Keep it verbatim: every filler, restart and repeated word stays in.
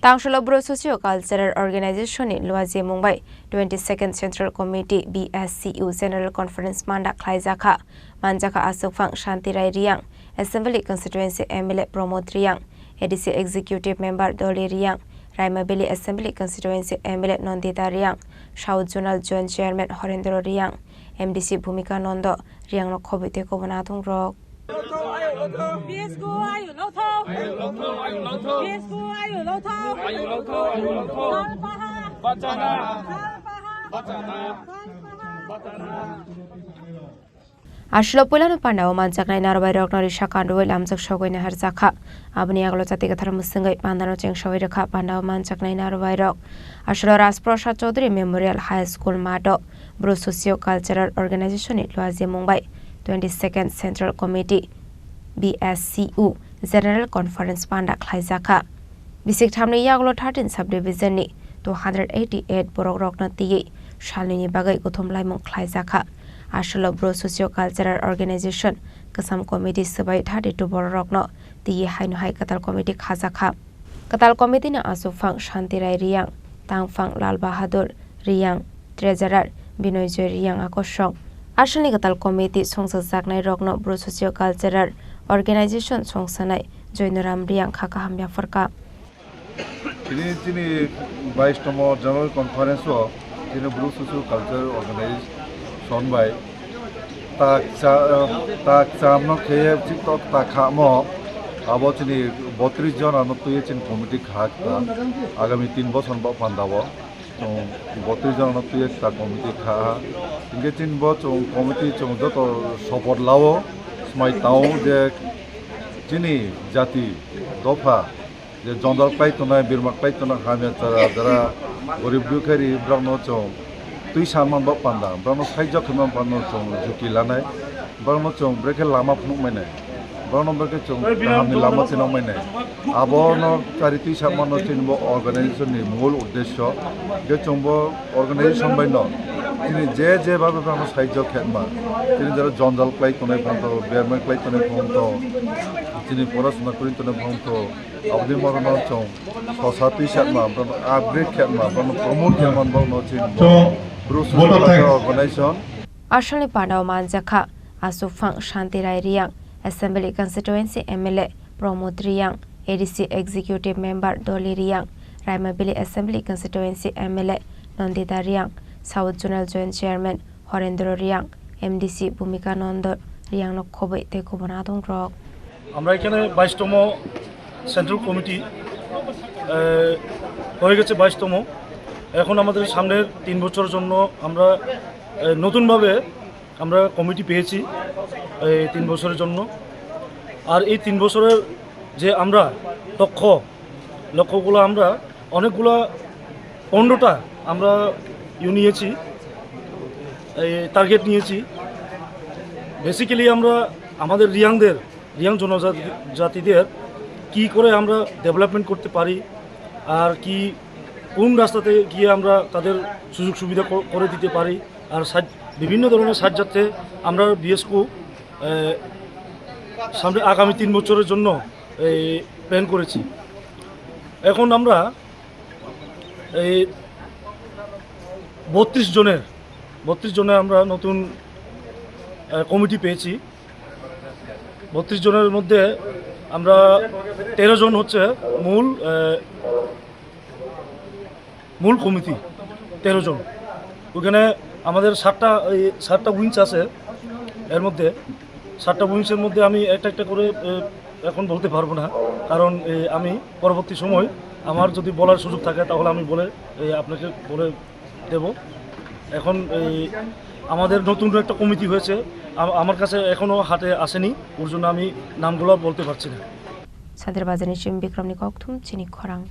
Tangsholo Bru Socio Cultural Organization ni luajimung bai twenty second Central Committee B S C U General Conference manda khlaijakha. Manjakha aswkphang Shanti Rai Riyang, Assembly Constituency M L A Pramod Riyang, A D C Executive Member Doli Riyang, Raimabili Assembly Constituency M L A Nandita Riyang, South Zonal Joint Chairman Horendro Riyang, M D C Bhumika Nando Riyang no khobwi tei kobona adong rok. Aswkno puilano pandao manjaknai narwai rokno risa kandrwi lamjak sogwi naharjakha. Aboni yagulo chati kwthar mwswngwi pandano chengsawi rwkha pandao manjaknai narwai rok. Aswkno Rajprasad Chaudhary Memorial High School matho Bru Socio Cultural Organization ni luajimung bai twenty second Central Committee B S C U General Conference panda khlaijakha. Bisik thamni yagulo thirteen subdivision ni two hundred eighty eight borok rokno tiywi salnwini bagwi kuthum laimung khlaijakha. Aswkno Bru Socio Cultural Organization Kwcham Committee swbai thirty two borok rokno tiywi haino hai kwtal committee khajakha. Kwtal committee ni aswkphang Shanti Rai Riyang, tangphang Lal Bahadur Riyang, Treasurer Binoy Joy Riyang akosong. Aswkni kwtal committee songchakjaknai rokno Bru Socio Cultural Organization songsanai Joinoram Riyang kha kaham yapharkha. Tini chini bais tomo General Conference o chini Bru Socio Cultural Organization bai tak cha-, tak chamno khe chiktok tak khamo abo chini botris jona no twi chini committee khak ta agami tin bosor bo panda o. Chwng botris jona no twi ekta committee kha ha. Hinkhe chini bo chwng committee chwng joto support lao, swmai tao je chini jati dopha je jonjal khlai tongnai, birma khlai tongnai, hamya chara jara gorib dukhari borokno chwng twi sa man ba panda, borokno saijak khe man panda chwng juti lanai. Borokno chwng bwrwi khe lama phunuk mainai, borokno bwrwi khe chwng kahamni lama chinok mainai. Abono chari twi sakmano chini bo organization ni mul uddesyo. Je chwng bo organization bai no chini je je babe borokno saijak khe ma. Chini jora jonjal khlai tongnai phang to, bermai khlai tongnai phang to, chini porasona kwrwi tongnai phang to, aboni borokno chwng sosa twi sakma, borokno upgrade khe ma, borokno promote khe ma, borokno chini bo Bru Socio Cultural Organization. Aswkni pandao manjakha aswkphang Shanti Rai Riyang, Assembly Constituency M L A Pramod Riyang, A D C Executive Member Doli Riyang, Raimabili Assembly Constituency M L A Nandita Riyang, South Zonal Joint Chairman Horendro Riyang, M D C Bhumika Nando Riyangno khobwi tei kobona adong rok. আমরা এখানে বাইশতম central committee, আহ, হয়ে গেছে বাইশতম। এখন আমাদের সামনের তিন বছরের জন্য আমরা, আহ, নতুনভাবে আমরা কমিটি পেয়েছি এই তিন বছরের জন্য। আর এই তিন বছরের যে আমরা লক্ষ্য, লক্ষ্যগুলো আমরা অনেকগুলা, পনেরোটা আমরা ইয়ে নিয়েছি, এই টার্গেট নিয়েছি। বেসিক্যালি আমরা আমাদের রিয়াংদের, রিয়াং জনজাতি, জাতিদের কী করে আমরা ডেভেলপমেন্ট করতে পারি, আর কি কোন রাস্তাতে গিয়ে আমরা তাদের সুযোগ সুবিধা ক-, করে দিতে পারি, আর সাহায্য, বিভিন্ন ধরনের সাহায্যার্থে আমরা বিএসকো, এ, সামনে আগামী তিন বছরের জন্য এই প্ল্যান করেছি। এখন আমরা এই বত্রিশ জনের, বত্রিশ জনের আমরা নতুন, এ, কমিটি পেয়েছি। বত্রিশ জনের মধ্যে আমরা তেরো জন হচ্ছে মূল, এ, মূল কমিটি, তেরো জন। ওখানে আমাদের সাতটা, এই সাতটা উইংস আছে। এর মধ্যে সাতটা উইংসের মধ্যে আমি একটা একটা করে, এ, এখন বলতে পারবো না, কারণ, এ, আমি পরবর্তী সময় আমার যদি বলার সুযোগ থাকে, তাহলে আমি বলে, এ, আপনাকে বলে দেব। এখন এই আমাদের নতুন একটা কমিটি হয়েছে, আম-, আমার কাছে এখনো হাতে আসেনি, ওর জন্য আমি নামগুলো বলতে পারছি না। Sadir Bazar ni Chim Bikram ni kokthum chini khorang.